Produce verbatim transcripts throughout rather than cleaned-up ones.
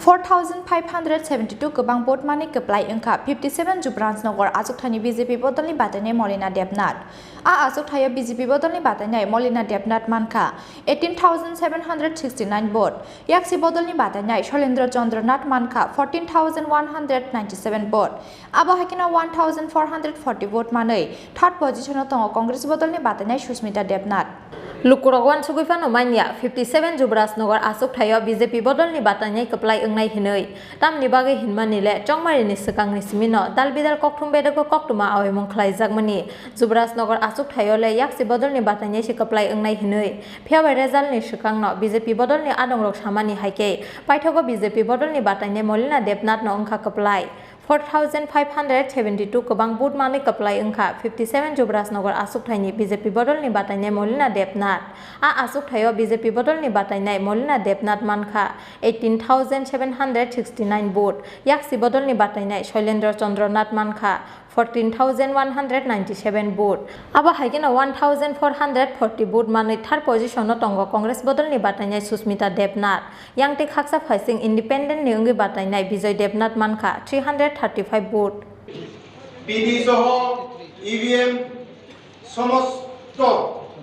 Four thousand five hundred seventy two kwbang vote manwi kwplai wngkha fifty seven Jubraj Nagar achukthani B J P bodolni batainai Molina Debnath. A achukthaio B J P bodolni batainai Molina Debnath mankha eighteen thousand seven hundred sixty nine vote, yaksi bodolni batainai Shailendra Chandra Nath mankha fourteen thousand one hundred ninety seven vote. Abo hai kheno one thousand four hundred forty vote manwi third position o tongo Congress bodolni batainai Susmita Debnath. Lukurok uansugwi phano manya, fifty seven Jubraj Nagar achukthaio B J P bodolni batainai kwplai wngnai hinwi. Tamni bagwi hinmani le, chongmarini swkangni simino dal bidal kokthum bedego koktwma aoimung khlaijakmani. Jubraj Nagar achukthaio le yaksi bodolni batainai se kwplai wngnai hinwi. Phiya bai resultni swkangno B J P bodolni adongrok samani hai khe, paithago B J P bodolni batainai Molina Debnathno wngkha kwplai. Four thousand five hundred seventy two kwbang vote manwi kwplai wngkha fifty seven Jubraj Nagar achukthaini B J P bodolni batainai Molina Debnath. A achukthaio B J P bodolni batainai Molina Debnath mankha eighteen thousand seven hundred sixty nine vote, yaksi bodolni batainai Shailendra Chandra Nath mankha fourteen thousand one hundred ninety seven vote. Abo hai kheno one thousand four hundred forty vote manwi third position o tongo Congress bodolni batainai Susmita Debnath. Yang tei khaksa phaising independent ni wngwi batainai Bijoy Debnath mankha three hundred thirty five vote. PB সহ ইভিএম সমস্ত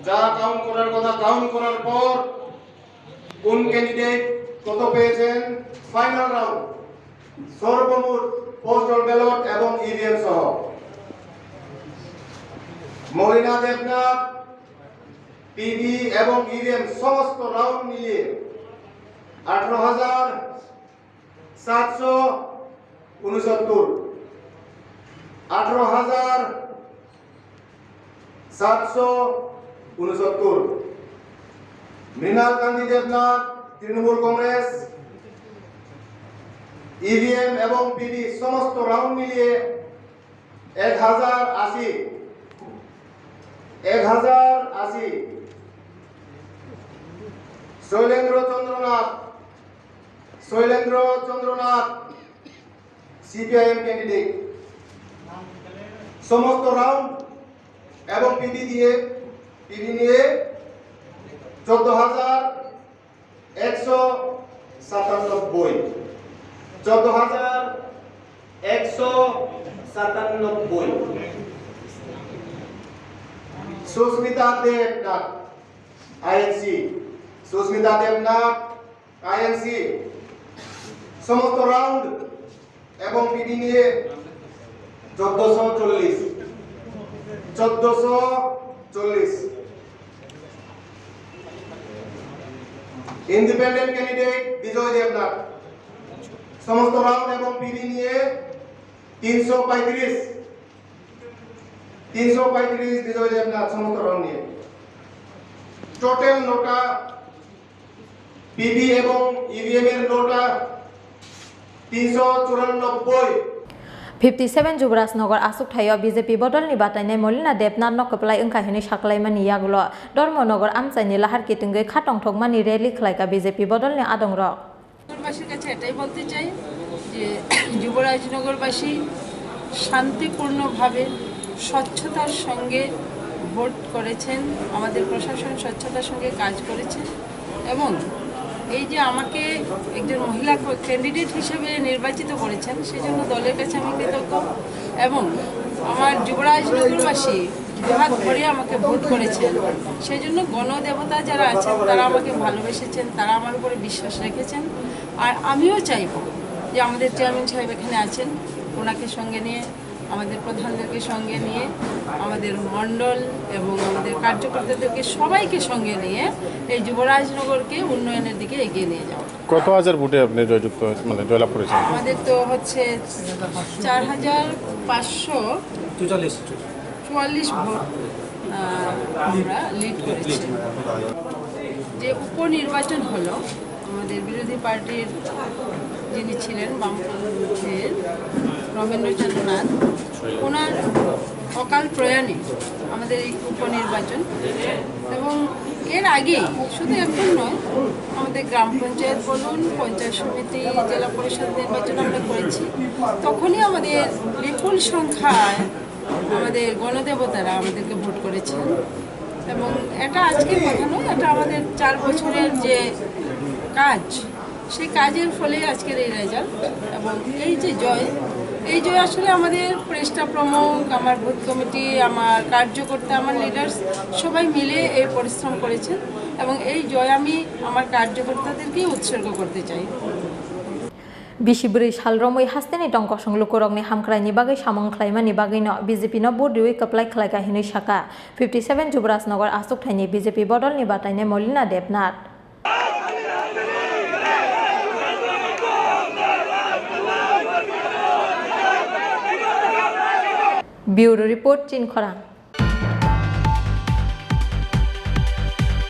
যা কাউন্ট করার কথা কাউন্ট করার পর কোন ক্যান্ডিডেট কত পেয়েছেন, ফাইনাল রাউন্ড, সর্বমোট পোস্টাল ব্যালট এবং ইভিএম সহ মলিনা দেবনাথ, পিবি এবং ইভিএম সমস্ত রাউন্ড মিলিয়ে আঠারো হাজার সাতশো উনসত্তর, আঠারো হাজার সাতশো উনসত্তর। মৃণাল কান্তি দেবনাথ, তৃণমূল কংগ্রেস, ইভিএম এবং পিবি সমস্ত রাউন্ড মিলিয়ে এক হাজার আশি, এক হাজার আশি। শৈলেন্দ্র চন্দ্রনাথ, শৈলেন্দ্র চন্দ্রনাথ, সিপিআইএম ক্যান্ডিডেট, সমস্ত রাউন্ড এবং পিবি দিয়ে, পিবি নিয়ে চোদ্দ হাজার একশো সাতানব্বই, চোদ্দ হাজার একশো সাতানব্বই। সুস্মিতা দেবনাথ, আইএনসি, সুস্মিতা দেবনাথ, আইএনসি, সমস্ত রাউন্ড এবং পিবি নিয়ে চোদ্দশো চল্লিশ, চোদ্দশো চল্লিশ। ইন্ডিপেন্ডেন্ট ক্যান্ডিডেট বিজয় দেবনাথ, সমস্ত রাউন্ড এবং পিবি নিয়ে তিনশো পঁয়ত্রিশ, তিনশো পঁয়ত্রিশ বিজয় দেবনাথ, সমস্ত রাউন্ড নিয়ে। টোটাল নটা, পিবি এবং ইভিএম এর নটা, তিনশো চুরানব্বই। Fifty seven Jubraj Nagar achukthaio B J P bodolni batainai Molina Debnathno kwplai wngkha hinwi saklaimani yagulo Dharmanagar amchaini lahar kitwngwi kha tongthokmani rally khlaikha B J P bodolni adongrok. নগরবাসীর কাছে এটাই বলতে চাই যে যুবরাজনগরবাসী শান্তিপূর্ণভাবে স্বচ্ছতার সঙ্গে ভোট করেছেন, আমাদের প্রশাসন স্বচ্ছতার সঙ্গে কাজ করেছে এবং এই যে আমাকে একজন মহিলা ক্যান্ডিডেট হিসেবে নির্বাচিত করেছেন, সেজন্য দলের কাছে আমি কৃতজ্ঞ এবং আমার যুবরাজনগরবাসী দুহাত ভরে আমাকে ভোট করেছেন, সেজন্য গণদেবতা যারা আছেন তারা আমাকে ভালোবেসেছেন, তারা আমার উপরে বিশ্বাস রেখেছেন। আর আমিও চাইব যে আমাদের চেয়ারম্যান সাহেব এখানে আছেন, ওনাকে সঙ্গে নিয়ে, আমাদের প্রধানদেরকে সঙ্গে নিয়ে, আমাদের মণ্ডল এবং আমাদের কার্যকর্তাদেরকে সবাইকে সঙ্গে নিয়ে এই যুবরাজনগরকে উন্নয়নের দিকে এগিয়ে নিয়ে যাওয়া। কত হাজার ভোটে আপনি জয়যুক্ত হয়েছেন, মানে জয়লাভ করেছেন? আমাদের তো হচ্ছে চার হাজার পাঁচশো চুয়াল্লিশ। চুয়াল্লিশ ভোট, আহ, আমরা লিড করেছি। যে উপনির্বাচন হলো, আমাদের বিরোধী পার্টির যিনি ছিলেন বামপন্থীর রমেন্দ্রচন্দ্র নাথ, ওনার অকাল প্রয়াণে আমাদের এই উপনির্বাচন এবং এর আগে শুধু এখন নয়, আমাদের গ্রাম পঞ্চায়েত বলুন, পঞ্চায়েত সমিতি, জেলা পরিষদ নির্বাচন আমরা করেছি, তখনই আমাদের বিপুল সংখ্যায় আমাদের গণদেবতারা আমাদেরকে ভোট করেছেন। এবং এটা আজকের কথা নয়, এটা আমাদের চার বছরের যে কাজ, সেই কাজের ফলে আজকের এই রেজাল্ট এবং এই যে জয়, এই জয় আসলে আমাদের প্রেসটা প্রমুখ, আমার বুথ কমিটি, আমার কার্যকর্তা, আমার লিডার্স সবাই মিলে এই পরিশ্রম করেছেন এবং এই জয় আমি আমার কার্যকর্তাদেরকেই উৎসর্গ করতে চাই। Bisi bwrwi sal romwi hasteni tong kosong lukurokni hamkraini bagwi samung khlaimani bagwino B J P no vote riwi kwplai khlaikha hinwi sakha fifty seven Jubrajnagar achukthaini B J P bodolni batainai Molina Debnath. Bureau Report, Chinkhorang.